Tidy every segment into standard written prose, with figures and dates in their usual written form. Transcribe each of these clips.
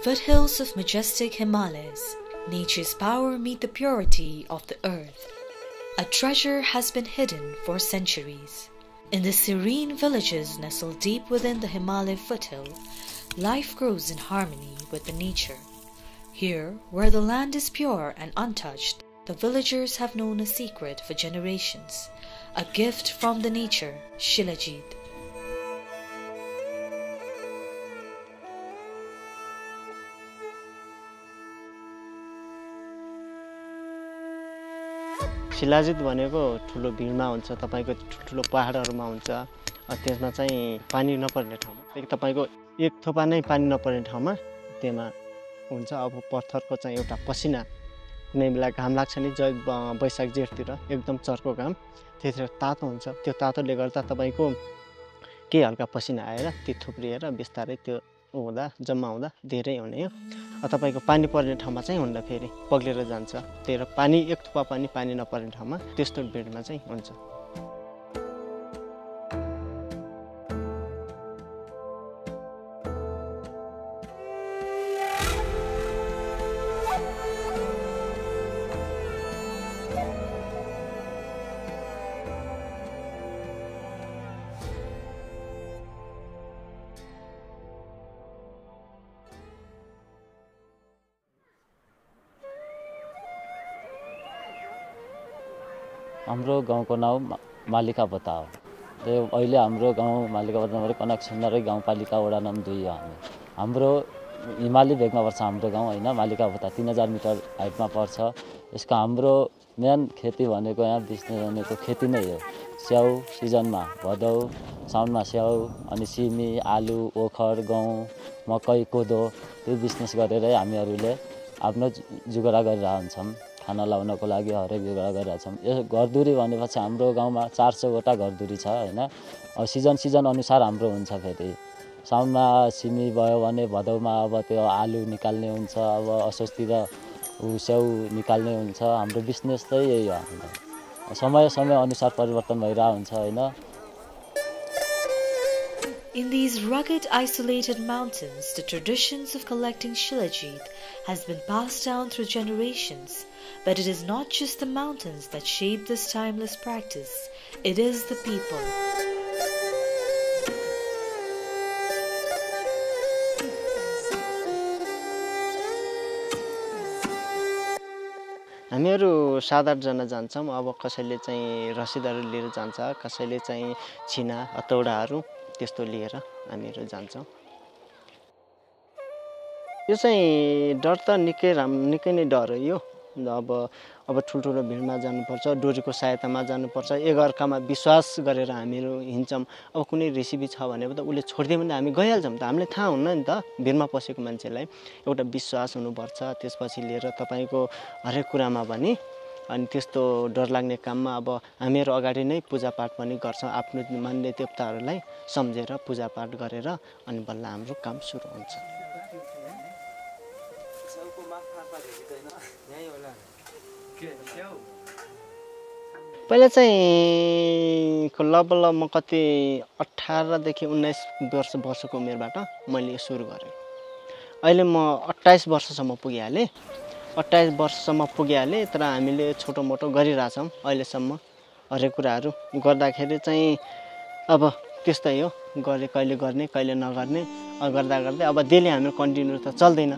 foothills of majestic Himalayas, nature's power meet the purity of the earth. A treasure has been hidden for centuries. In the serene villages nestled deep within the Himalaya foothill, life grows in harmony with the nature. Here, where the land is pure and untouched, the villagers have known a secret for generations, a gift from the nature, Shilajit. Shilajit भनेको ठुलो भिडमा हुन्छ, तपाईको ठुलो पहाडहरुमा हुन्छ, त्यसमा चाहिँ पानी नपर्ने ठाउँमा, तपाईको एक थोपा नै पानी नपर्ने ठाउँमा त्यसमा हुन्छ। अब पत्थरको चाहिँ एउटा पसिना कुनै बेला घाम लाग्छ नि, वैशाख जेठतिर एकदम चर्को घाम, त्यतिखेर तातो हुन्छ। त्यो तातोले गर्दा तपाईको केही हल्का पसिना आएर त्यो थुप्रिएर बिस्तारै त्यो हुँदा जम्मा हुँदा धेरै हुने हो। तपाईको पानी पर्ने ठाउँमा चाहिँ हुँदा फेरि पग्लेर जान्छ। त्यही पानी एक थोपा पानी नपर्ने ठाउँमा त्यस्तो भिडमा चाहिँ हुन्छ। हाम्रो गाउँको नाम मालिकाबोता हो। अहिले हाम्रो गाउँ मालिकाबोतामा कनेक्सन र गाउँपालिका वडा नम्बर 2 हो। हाम्रो हिमाली भेगमा पर्छ हाम्रो गाउँ हैन, मालिकाबोता 3000 मिटर हाइटमा पर्छ। यसको हाम्रो मेन खेती भनेको यहाँ बिजनेस भनेको खेती नै हो। स्याउ सिजनमा भदौ साउनमा स्याउ, अनि सिमी, आलु, ओखर, गहुँ, मकै, कोदो त्यो बिजनेस गरेर हामीहरूले आफ्नो जुगारा गरिरहेका हुन्छौँ। खाना लाउनको लागि हरेक जुगारा गरिरहेका छौँ। यो घरधुरी भनेपछि हाम्रो गाउँमा 400 वटा घरधुरी छ हैन। सिजन अनुसार हाम्रो हुन्छ। फेरि साउनमा सिमी भयो भने भदौमा अब त्यो आलु निकाल्ने हुन्छ, अब असोजतिर स्याउ निकाल्ने हुन्छ। हाम्रो बिजनेस चाहिँ यही हो। समय अनुसार परिवर्तन भइरहेको हुन्छ हैन। In these rugged, isolated mountains, the traditions of collecting Shilajit has been passed down through generations. But it is not just the mountains that shape this timeless practice, it is the people. हामीहरू 7-8 जना जान्छौँ। अब कसैले चाहिँ रसिदहरू लिएर जान्छ, कसैले चाहिँ छिना हतौडाहरू त्यस्तो लिएर हामीहरू जान्छौँ। यो चाहिँ डर त निकै नै डर हो यो। अब ठुल्ठुलो भिडमा जानुपर्छ, डोरीको सहायतामा जानुपर्छ, एकअर्कामा विश्वास गरेर हामीहरू हिँड्छौँ। अब कुनै रेसिपी छ भने त उसले छोड्दियो भने हामी गइहाल्छौँ त, हामीलाई थाहा हुन्न नि त। भिडमा पसेको मान्छेलाई एउटा विश्वास हुनुपर्छ। त्यसपछि लिएर तपाईको हरेक कुरामा पनि अनि त्यस्तो डर लाग्ने काममा अब हामीहरू अगाडि नै पूजापाठ पनि गर्छौँ। आफ्नो मान्य देवताहरूलाई सम्झेर पूजापाठ गरेर अनि बल्ल हाम्रो काम सुरु हुन्छ। पहिला चाहिँ लगभग म कति 18 देखि 19 वर्षको उमेरबाट मैले सुरु गरेँ। अहिले म 28 वर्षसम्म पुगिहालेँ। 28 वर्षसम्म पुगिहालेँ, तर हामीले छोटो मोटो गरिरहेछौँ अहिलेसम्म। हरेक कुराहरू गर्दाखेरि चाहिँ अब त्यस्तै हो, कहिले गर्ने कहिले नगर्ने गर्दा गर्दै अब डेली हाम्रो कन्टिन्यू त चल्दैन।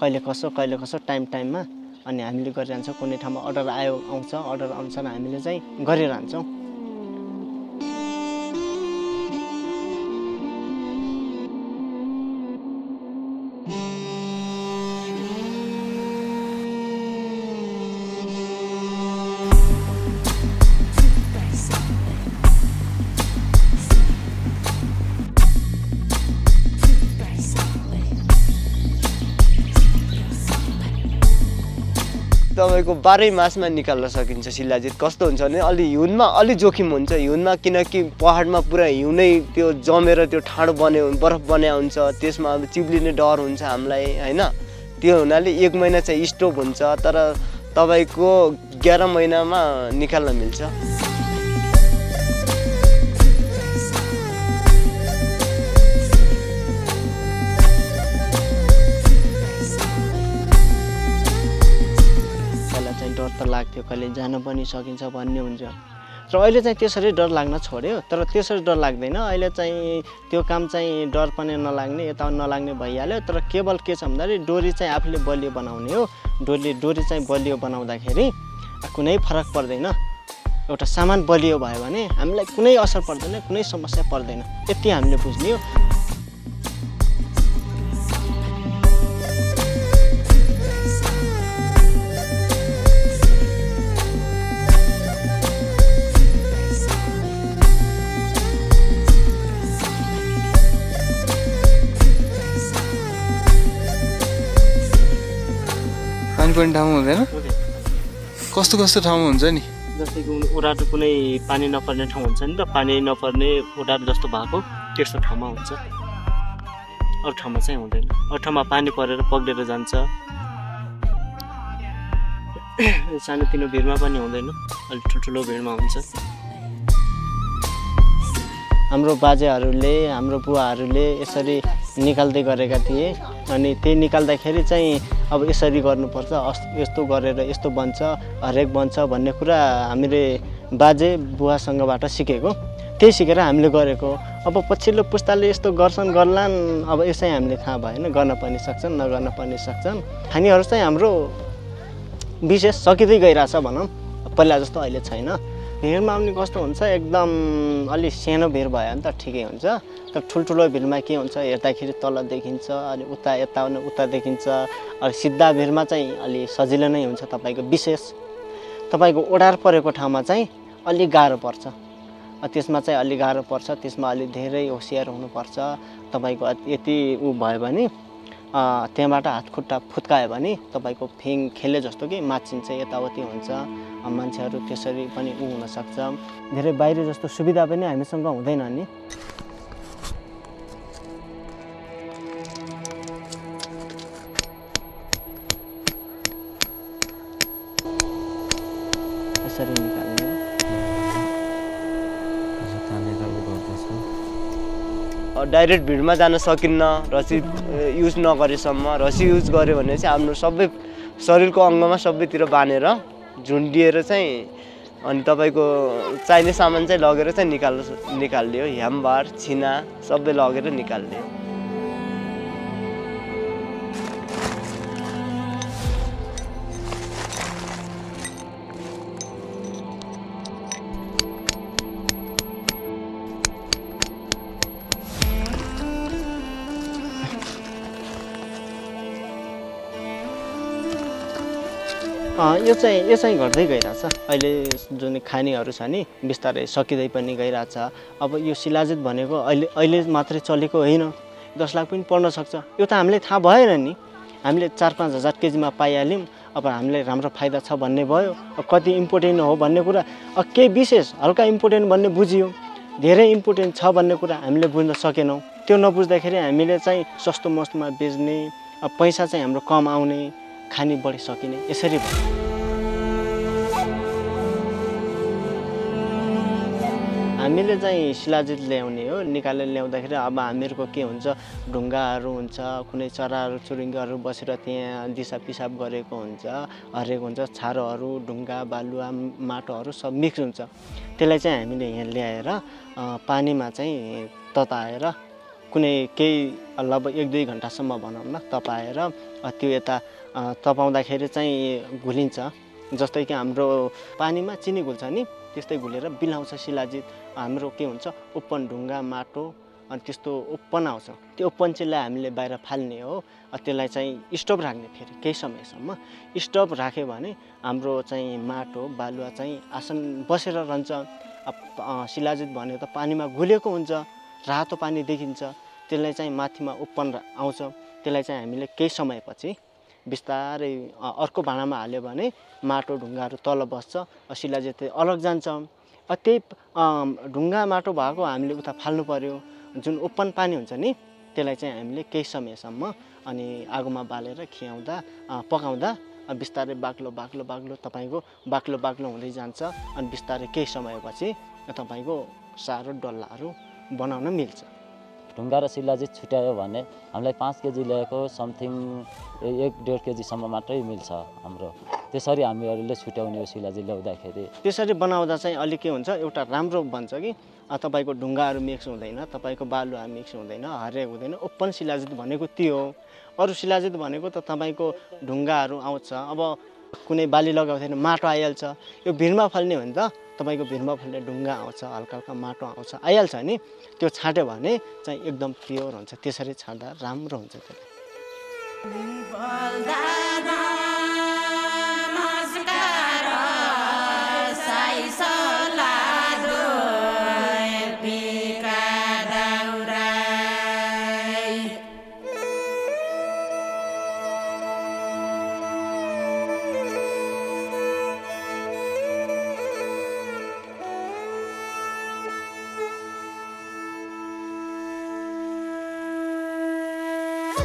कहिले कसो टाइममा अनि हामीले गरिरहन्छौँ। कुनै ठाउँमा अर्डर आउँछ, अर्डर अनुसार हामीले चाहिँ गरिरहन्छौँ। तपाईको 12 मासमा निकाल्न सकिन्छ शिलाजित। कस्तो हुन्छ भने अलि हिउँदमा अलि जोखिम हुन्छ। हिउँदमा किनकि पहाडमा पुरा हिउँनै त्यो जमेर त्यो ठाडो बरफ बन्या हुन्छ, त्यसमा अब चिप्लिने डर हुन्छ हामीलाई हैन। त्यो हुनाले 1 महिना चाहिँ स्टप हुन्छ, तर तपाईको 11 महिनामा निकाल्न मिल्छ। त लाग्थ्यो, कहिले जान पनि सकिन्छ भन्ने हुन्छ। र अहिले चाहिँ त्यसरी डर लाग्न छोड्यो। तर त्यसरी डर लाग्दैन। अहिले चाहिँ त्यो काम चाहिँ डर पनि नलाग्ने, यता नलाग्ने भइहाल्यो। तर केवल के छ भन्दाखेरि डोरी चाहिँ आफूले बलियो बनाउने हो। डोरी चाहिँ बलियो बनाउँदाखेरि कुनै फरक पर्दैन। एउटा सामान बलियो भयो भने हामीलाई कुनै असर पर्दैन, कुनै समस्या पर्दैन। यति हामीले बुझ्ने हो। पानी पर्ने ठाउँमा हुँदैन? कस्तो कस्तो ठाउँमा हुन्छ नि? जस्तै कि ओडाटो कुनै पानी नपर्ने ठाउँ हुन्छ नि त, पानी नपर्ने ओडाटो जस्तो भएको त्यस्तो ठाउँमा हुन्छ। अरू ठाउँमा चाहिँ हुँदैन। अरू ठाउँमा पानी परेर पग्लेर जान्छ। सानोतिनो भिडमा पनि हुँदैन, अलिक ठुल्ठुलो भिडमा हुन्छ। हाम्रो बाजेहरूले, हाम्रो बुवाहरूले यसरी निकाल्दै गरेका थिए। अनि त्यही निकाल्दाखेरि चाहिँ अब यसरी गर्नुपर्छ, यस्तो गरेर यस्तो बन्छ, हरेक बन्छ भन्ने कुरा हामीले बाजे बुवासँगबाट सिकेको। त्यही सिकेर हामीले गरेको। अब पछिल्लो पुस्ताले यस्तो गर्छन् गर्लान्, अब यसै हामीले थाहा भएन। गर्न पनि सक्छन्, नगर्न पनि सक्छन्। खानीहरू चाहिँ हाम्रो विशेष सकिँदै गइरहेछ भनौँ, पहिला जस्तो अहिले छैन। भिडमा पनि कस्तो हुन्छ, एकदम अलि सानो भिड भयो भने त ठिकै हुन्छ। तर ठुल्ठुलो भिडमा के हुन्छ, हेर्दाखेरि तल देखिन्छ, अनि उता यता उता देखिन्छ। अनि सिधा भिडमा चाहिँ अलि सजिलो नै हुन्छ तपाईँको। विशेष तपाईँको ओडार परेको ठाउँमा चाहिँ अलि गाह्रो पर्छ। त्यसमा चाहिँ अलि गाह्रो पर्छ। त्यसमा अलि धेरै होसियार हुनुपर्छ। तपाईँको यति भयो भने त्यहाँबाट हात खुट्टा फुत्कायो भने तपाईँको फिङ खेले जस्तो कि माचिन्छ, यताउति हुन्छ। मान्छेहरू त्यसरी पनि हुनसक्छ। धेरै बाहिर जस्तो सुविधा पनि हामीसँग हुँदैन नि। यसरी निकाल्ने डाइरेक्ट भिडमा जान सकिन्न रसी युज नगरेसम्म। रसी युज गऱ्यो भने चाहिँ हाम्रो सबै शरीरको अङ्गमा सबैतिर बाँधेर झुन्डिएर चाहिँ अनि तपाईँको चाहिने सामान चाहिँ लगेर चाहिँ निकाल्दियो। ह्यामबार, छिना सबै लगेर निकाल्दियो। यो चाहिँ घट्दै गइरहेछ। अहिले जुन खानीहरू छ नि बिस्तारै सकिँदै पनि गइरहेछ। अब यो शिलाजित भनेको अहिले मात्रै चलेको होइन, 10 लाख पनि पर्न सक्छ। यो त हामीलाई थाहा भएन नि। हामीले 4-5 हजार केजीमा पाइहाल्यौँ। अब हामीलाई राम्रो फाइदा छ भन्ने भयो। कति इम्पोर्टेन्ट हो भन्ने कुरा, केही विशेष हल्का इम्पोर्टेन्ट भन्ने बुझियो, धेरै इम्पोर्टेन्ट छ भन्ने कुरा हामीले बुझ्न सकेनौँ। त्यो नबुझ्दाखेरि हामीले चाहिँ सस्तो मस्तोमा बेच्ने, पैसा चाहिँ हाम्रो कम आउने, खानी बढी सकिने, यसरी भयो। हामीले चाहिँ शिलाजित ल्याउने हो। निकालेर ल्याउँदाखेरि अब हामीहरूको के हुन्छ, ढुङ्गाहरू हुन्छ, कुनै चराहरू चुरुङ्गीहरू बसेर त्यहाँ दिसा पिसाब गरेको हुन्छ, हरेक हुन्छ। छारोहरू, ढुङ्गा, बालुवा, माटोहरू सब मिक्स हुन्छ। त्यसलाई चाहिँ हामीले यहाँ ल्याएर पानीमा चाहिँ तताएर केही लगभग 1-2 घन्टासम्म भनौँ न तपाएर त्यो यता तपाउँदाखेरि चाहिँ घुलिन्छ। जस्तै कि हाम्रो पानीमा चिनी घुल्छ नि त्यस्तै घुलेर बिलाउँछ शिलाजित। हाम्रो के हुन्छ, ओपन ढुङ्गा, माटो अनि त्यस्तो ओपन आउँछ। त्यो ओपन चाहिँलाई हामीले बाहिर फाल्ने हो। त्यसलाई चाहिँ स्टोभ राख्ने, फेरि केही समयसम्म स्टोभ राख्यो भने हाम्रो चाहिँ माटो बालुवा चाहिँ आसन बसेर रहन्छ। शिलाजित भनेको त पानीमा घुलेको हुन्छ, रातो पानी देखिन्छ। त्यसलाई चाहिँ माथिमा ओपन आउँछ। त्यसलाई चाहिँ हामीले केही समयपछि बिस्तारै अर्को भाँडामा हाल्यो भने माटो ढुङ्गाहरू तल बस्छ, शिलाजित अलग जान्छ। त्यही ढुङ्गा माटो भएको हामीले उता फाल्नु पर्यो। जुन ओपन पानी हुन्छ नि त्यसलाई चाहिँ हामीले केही समयसम्म अनि आगोमा बालेर खियाउँदा पकाउँदा बिस्तारै बाक्लो तपाईँको बाक्लो हुँदै जान्छ। अनि बिस्तारै केही समयपछि तपाईँको सारो डल्लाहरू बनाउन मिल्छ। ढुङ्गा र शिलाजित छुट्यायो भने हामीलाई 5 केजी ल्याएको समथिङ 1-1.5 केजीसम्म मात्रै मिल्छ हाम्रो। त्यसरी हामीहरूले छुट्याउने हो शिलाजित ल्याउँदाखेरि। त्यसरी बनाउँदा चाहिँ अलिक के हुन्छ, एउटा राम्रो बन्छ कि तपाईँको ढुङ्गाहरू मिक्स हुँदैन, तपाईँको बालुवा मिक्स हुँदैन, हरेक हुँदैन। ओपन शिलाजित भनेको त्यो हो। अरू शिलाजित भनेको त तपाईँको ढुङ्गाहरू आउँछ, अब कुनै बाली लगाउँदैन माटो आइहाल्छ। यो भिरमा फल्ने हो नि त, तपाईँको भिरमा फल्ने ढुङ्गा आउँछ, हल्का हल्का माटो आउँछ, आइहाल्छ नि। त्यो छाट्यो भने चाहिँ एकदम प्योर हुन्छ, त्यसरी छाड्दा राम्रो हुन्छ त्यो।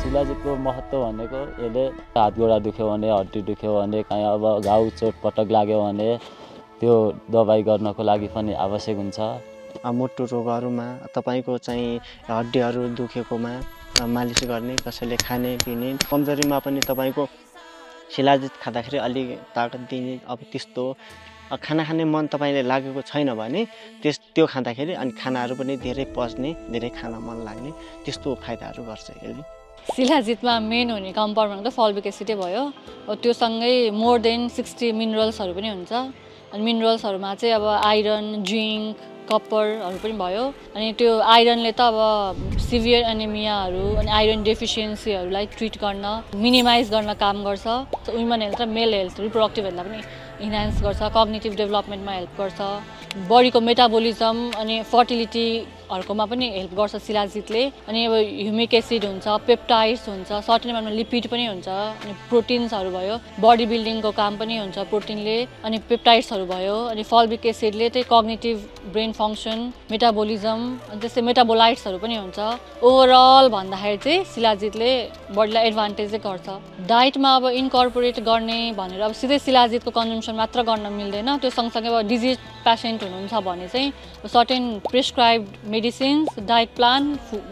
शिलाजितको महत्त्व भनेको यसले हात गोडा दुख्यो भने, हड्डी दुख्यो भने, कहीँ अब घाउ चोटपटक लाग्यो भने त्यो दबाई गर्नको लागि पनि आवश्यक हुन्छ। मुटु रोगहरूमा तपाईँको चाहिँ हड्डीहरू दुखेकोमा मालिस गर्ने, कसैले खाने पिने कमजोरीमा पनि तपाईँको शिलाजित खाँदाखेरि अलिक ताकत दिने। अब त्यस्तो खाना खाने मन तपाईँले लागेको छैन भने त्यो खाँदाखेरि अनि खानाहरू पनि धेरै पच्ने, धेरै खान मन लाग्ने, त्यस्तो फाइदाहरू गर्छ यसले। शिलाजितमा मेन हुने कम्पाउन्ड भनेको फल्बिक एसिडै भयो। त्योसँगै मोर देन 60 मिनरल्सहरू पनि हुन्छ। अनि मिनरल्सहरूमा चाहिँ अब आइरन, जिङ्क, कप्परहरू पनि भयो। अनि त्यो आइरनले त अब सिभियर एनिमियाहरू अनि आइरन डेफिसियन्सीहरूलाई ट्रिट गर्न, मिनिमाइज गर्न काम गर्छ। वुमेन हेल्थ र मेल हेल्थ, रिप्रोडक्टिभ हेल्थलाई पनि इन्हान्स गर्छ, कग्निटिभ डेभलपमेन्टमा हेल्प गर्छ, बडीको मेटाबोलिजम अनि फर्टिलिटीहरूकोमा पनि हेल्प गर्छ शिलाजितले। अनि अब ह्युमिक एसिड हुन्छ, पेप्टाइड्स हुन्छ, सर्टेन अमाउन्टमा लिपिड पनि हुन्छ, अनि प्रोटिन्सहरू भयो, बडी बिल्डिङको काम पनि हुन्छ प्रोटिनले, अनि पेप्टाइड्सहरू भयो। अनि फल्बिक एसिडले चाहिँ कग्निटिभ ब्रेन फङ्सन, मेटाबोलिजम अनि त्यस्तै मेटाबोलाइट्सहरू पनि हुन्छ। ओभरअल भन्दाखेरि चाहिँ शिलाजितले बडीलाई एडभान्टेजै गर्छ। डाइटमा अब इन्कर्पोरेट गर्ने भनेर अब सिधै शिलाजितको कन्जम्सन मात्र गर्न मिल्दैन। त्यो सँगसँगै अब डिजिज पेसेन्ट हुनुहुन्छ भने चाहिँ certain prescribed medicines, diet plan,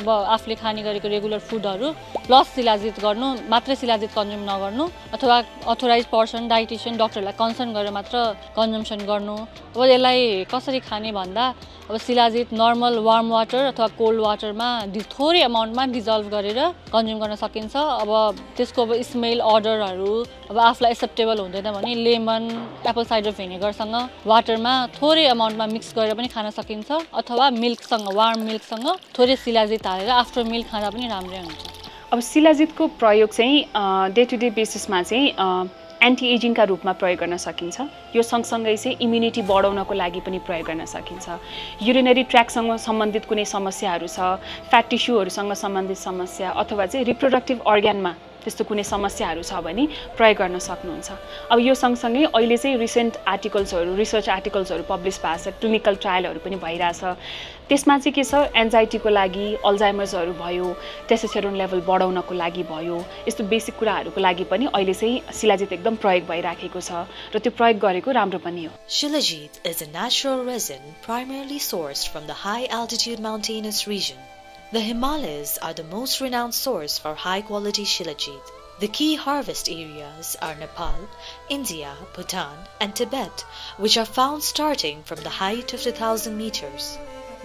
आफूले खाने गरेको रेगुलर फुडहरू प्लस शिलाजित गर्नु, मात्रै शिलाजित कन्ज्युम नगर्नु, अथवा अथोराइज पर्सन, डाइटिसियन, डक्टरलाई कन्सल्ट गरेर मात्र कन्जम्सन गर्नु। अब यसलाई कसरी खाने भन्दा अब शिलाजित नर्मल वार्म वाटर अथवा कोल्ड वाटरमा थोरै अमाउन्टमा डिजल्भ गरेर कन्ज्युम गर्न सकिन्छ। अब त्यसको अब स्मेल अर्डरहरू अब आफूलाई एक्सेप्टेबल हुँदैन भने लेमन, एप्पल साइडर भिनेगरसँग वाटरमा थोरै अमाउन्टमा मिक्स गरेर पनि खान सकिन्छ, अथवा मिल्कसँग, वार्म मिल्कसँग थोरै शिलाजित हालेर आफ्टर मिल खाँदा पनि राम्रै हुन्छ। अब शिलाजितको प्रयोग चाहिँ डे टु डे बेसिसमा चाहिँ एन्टी एजिङका रूपमा प्रयोग गर्न सकिन्छ। यो सँगसँगै चाहिँ इम्युनिटी बढाउनको लागि पनि प्रयोग गर्न सकिन्छ। युरिनरी ट्र्याकसँग सम्बन्धित कुनै समस्याहरू छ, फ्याट टिस्युहरूसँग सम्बन्धित समस्या अथवा चाहिँ रिप्रोडक्टिभ अर्ग्यानमा त्यस्तो कुनै समस्याहरू छ भने प्रयोग गर्न सक्नुहुन्छ। अब यो सँगसँगै अहिले चाहिँ रिसेन्ट आर्टिकल्सहरू, रिसर्च आर्टिकल्सहरू पब्लिस भएको छ, क्लिनिकल ट्रायलहरू पनि भइरहेछ। त्यसमा चाहिँ के छ, एन्जाइटीको लागि, अल्जाइमर्सहरू भयो, टेस्टोस्टेरोन लेभल बढाउनको लागि भयो, यस्तो बेसिक कुराहरूको लागि पनि अहिले चाहिँ शिलाजित एकदम प्रयोग भइराखेको छ र त्यो प्रयोग गरेको राम्रो पनि हो। Shilajit is a natural resin primarily sourced from the high altitude mountainous region. The Himalayas are the most renowned source for high-quality shilajit. The key harvest areas are Nepal, India, Bhutan, and Tibet, which are found starting from the height of 2,000 meters.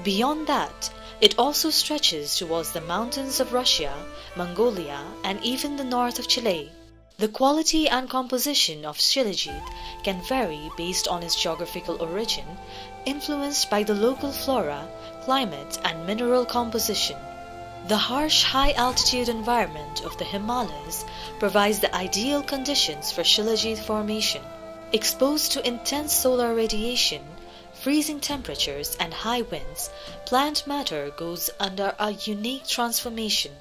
Beyond that, it also stretches towards the mountains of Russia, Mongolia, and even the north of Chile. The quality and composition of shilajit can vary based on its geographical origin, influenced by the local flora, climate, and mineral composition. The harsh high-altitude environment of the Himalayas provides the ideal conditions for shilajit formation. Exposed to intense solar radiation, freezing temperatures, and high winds, plant matter goes under a unique transformation.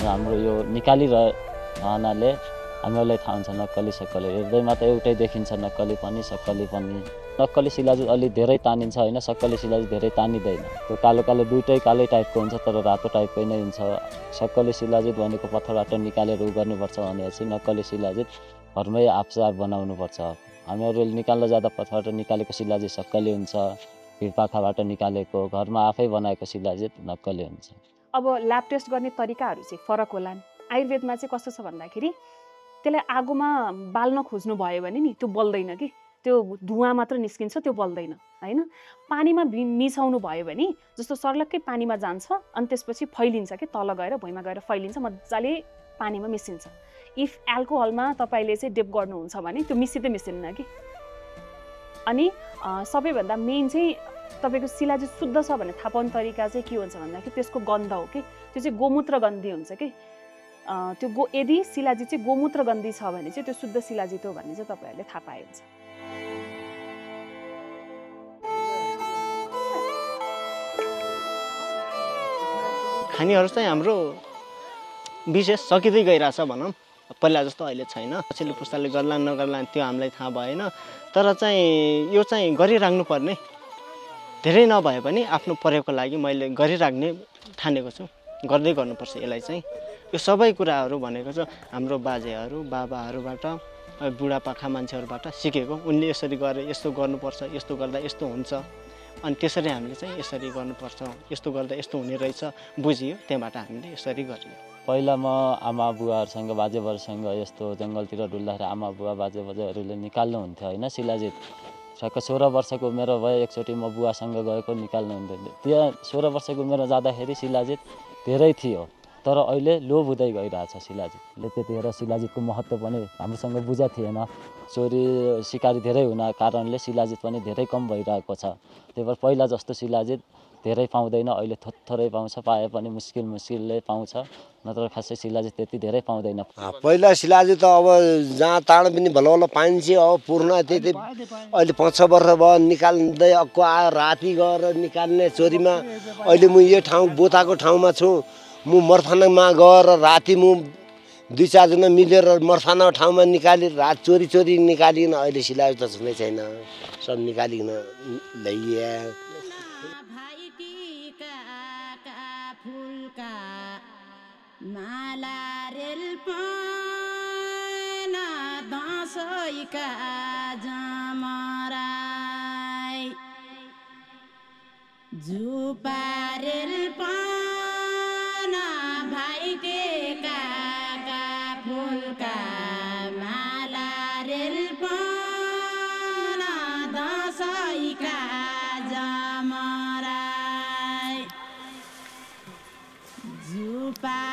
हाम्रो यो निकालिरहनाले हामीलाई थाहा हुन्छ नक्कली सक्कली हेर्दैमा त एउटै देखिन्छ, नक्कली पनि सक्कली पनि। नक्कली शिलाजित अलि धेरै तानिन्छ होइन, सक्कली शिलाजित धेरै तानिँदैन। त्यो कालो कालो दुइटै कालै टाइपको हुन्छ तर रातो टाइपकै नै हुन्छ। सक्कली शिलाजित भनेको पत्थरबाट निकालेर उ गर्नुपर्छ भनेपछि नक्कली शिलाजित घरमै आफै बनाउनुपर्छ। हामीहरूले निकाल्न जाँदा पथबाट निकालेको शिलाजित सक्कली हुन्छ, भिडपाखाबाट निकालेको, घरमा आफै बनाएको शिलाजित नक्कली हुन्छ। अब ल्याब टेस्ट गर्ने तरिकाहरू चाहिँ फरक होलान्। आयुर्वेदमा चाहिँ कस्तो छ भन्दाखेरि त्यसलाई आगोमा बाल्न खोज्नु भयो भने नि त्यो बल्दैन कि, त्यो धुवाँ मात्र निस्किन्छ, त्यो बल्दैन हैन। पानीमा मिसाउनु भयो भने जस्तो सर्लक्कै पानीमा जान्छ अनि त्यसपछि फैलिन्छ कि तल गएर भुइँमा गएर फैलिन्छ, मजाले पानीमा मिसिन्छ। इफ एल्कोहलमा तपाईँले चाहिँ डिप गर्नुहुन्छ भने त्यो मिसिँदैन कि। अनि सबैभन्दा मेन चाहिँ तपाईँको शिलाजित शुद्ध छ भने थाहा पाउने तरिका चाहिँ के हुन्छ भन्दाखेरि त्यसको गन्ध हो कि, त्यो चाहिँ गोमूत्र गन्धी हुन्छ कि। यदि शिलाजित चाहिँ गोमूत्र गन्धी छ भने चाहिँ त्यो शुद्ध शिलाजित हो भन्ने चाहिँ तपाईँहरूले थाहा पाइन्छ। खानीहरू चाहिँ हाम्रो विशेष सकिँदै गइरहेछ भनौँ, पहिला जस्तो अहिले छैन। पछिल्लो पुस्ताले गर्ला नगर्ला त्यो हामीलाई थाहा भएन, तर चाहिँ यो चाहिँ गरिराख्नु पर्ने, धेरै नभए पनि आफ्नो प्रयोगको लागि मैले गरिराख्ने ठानेको छु, गर्दै गर्नुपर्छ यसलाई चाहिँ। यो सबै कुराहरू भनेको चाहिँ हाम्रो बाजेहरू बाबाहरूबाट बुढापाका मान्छेहरूबाट सिकेको। उनले यसरी गरे, यस्तो गर्नुपर्छ, यस्तो गर्दा यस्तो हुन्छ, अनि त्यसरी हामीले चाहिँ यसरी गर्नुपर्छ, यस्तो गर्दा यस्तो हुने रहेछ बुझियो, त्यहाँबाट हामीले यसरी गरियो। पहिला म आमा बुवाहरूसँग बाजेबरसँग यस्तो जङ्गलतिर डुल्दाखेरि आमा बुवा बाजेबोजूहरूले निकाल्नुहुन्थ्यो होइन शिलाजित। ठ्याक्क 16 वर्षको उमेर भयो, एकचोटि म बुवासँग गएको निकाल्नुहुन्थ्यो। त्यहाँ 16 वर्षको उमेर जाँदाखेरि शिलाजित धेरै थियो, तर अहिले लोप हुँदै गइरहेछ शिलाजितले। त्यतिखेर शिलाजितको महत्त्व पनि हामीसँग बुझा थिएन। चोरी सिकारी धेरै हुन कारणले शिलाजित पनि धेरै कम भइरहेको छ। त्यही भएर पहिला जस्तो शिलाजित धेरै पाउँदैन, अहिले थोरै पाउँछ, पाए पनि मुस्किलले पाउँछ, नत्र खासै शिलाजित त्यति धेरै पाउँदैन। पहिला शिलाजित त अब जहाँ ताण पनि भल पाइन्छ, अब पूर्ण त्यति अहिले 5-6 वर्ष भयो निकाल्दै अक्को आयो, राति गएर निकाल्ने चोरीमा। अहिले म यो ठाउँ बोताको ठाउँमा छु, म मर्फानामा गएर राति म 2-4 जना मिलेर मर्फाना ठाउँमा निकाली रात चोरी निकालिकन अहिले शिलाजित त छुनै छैन, सब निकालिकन ल्याइए। माला रेल पाना दसैँका जमराई जुपा रेल पाना भाइटेका फुलका माला रेल पाना दसैँका जमराई जुपा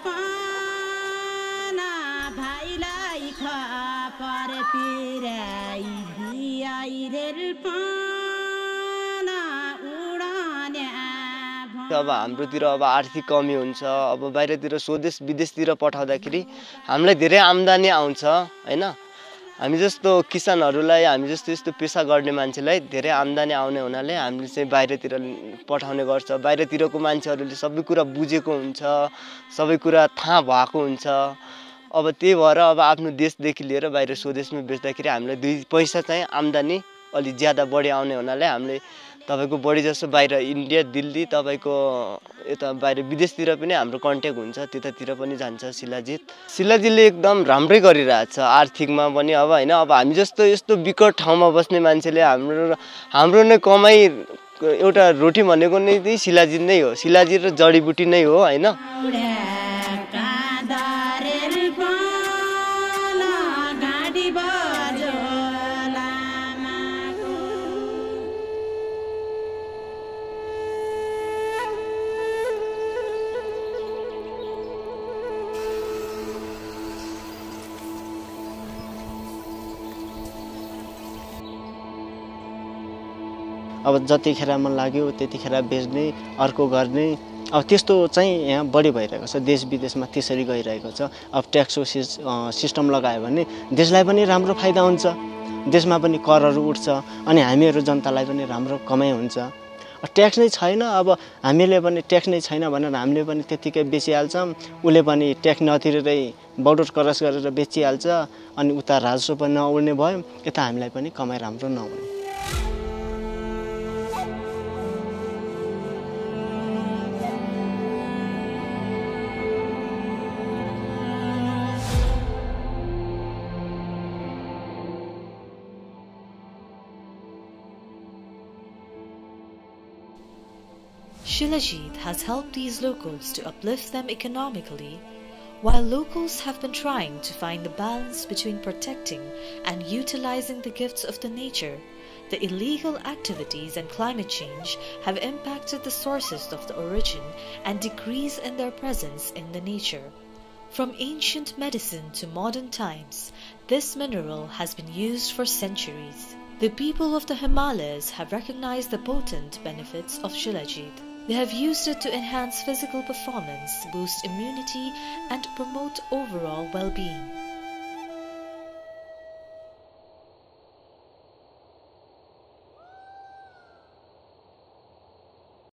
पाना भाइलाई खपर पिराई दियाई रेल पाना उडाने। अब हाम्रोतिर अब आर्थिक कमी हुन्छ, अब बाहिरतिर स्वदेश विदेशतिर पठाउँदाखेरि हामीलाई धेरै आम्दानी आउँछ हैन। हामी जस्तो किसानहरूलाई, हामी जस्तो यस्तो पेसा गर्ने मान्छेलाई धेरै आम्दानी आउने हुनाले हामीले चाहिँ बाहिरतिर पठाउने गर्छ। बाहिरतिरको मान्छेहरूले सबै कुरा बुझेको हुन्छ, सबै कुरा थाहा भएको हुन्छ। अब त्यही भएर अब आफ्नो देशदेखि लिएर बाहिर स्वदेशमा बेच्दाखेरि हामीलाई 2 पैसा चाहिँ आम्दानी अलि ज्यादा बढी आउने हुनाले हामीले तपाईको बढी जसो बाहिर इन्डिया दिल्ली तपाईको यता बाहिर विदेशतिर पनि हाम्रो कन्ट्याक्ट हुन्छ, त्यतातिर पनि जान्छ शिलाजितले एकदम राम्रै गरिरहेछ आर्थिकमा पनि। अब हैन, अब हामी जस्तो यस्तो विकट ठाउँमा बस्ने मान्छेले हाम्रो नै कमाइ एउटा रोटी भनेको नै शिलाजित नै हो, शिलाजित र जडीबुटी नै हो हैन। अब जतिखेर मन लाग्यो त्यतिखेर बेच्ने, अर्को गर्ने, अब त्यस्तो चाहिँ यहाँ बढी भइरहेको छ। देश विदेशमा त्यसरी गइरहेको छ। अब ट्याक्सको सिस्टम लगायो भने देशलाई पनि राम्रो फाइदा हुन्छ, देशमा पनि करहरू उठ्छ, अनि हामीहरू जनतालाई पनि राम्रो कमाइ हुन्छ। ट्याक्स नै छैन, अब हामीले पनि ट्याक्स नै छैन भनेर हामीले पनि त्यतिकै बेचिहाल्छौँ, उसले पनि ट्याक्स नतिरेरै बोर्डर क्रस गरेर बेचिहाल्छ, अनि उता राजस्व पनि नउड्ने भयो, यता हामीलाई पनि कमाइ राम्रो नहुने। Shilajit has helped these locals to uplift them economically, while locals have been trying to find the balance between protecting and utilizing the gifts of the nature. The illegal activities and climate change have impacted the sources of the origin and decrease in their presence in the nature. From ancient medicine to modern times, this mineral has been used for centuries. The people of the Himalayas have recognized the potent benefits of Shilajit. They have used it to enhance physical performance, boost immunity, and promote overall well-being.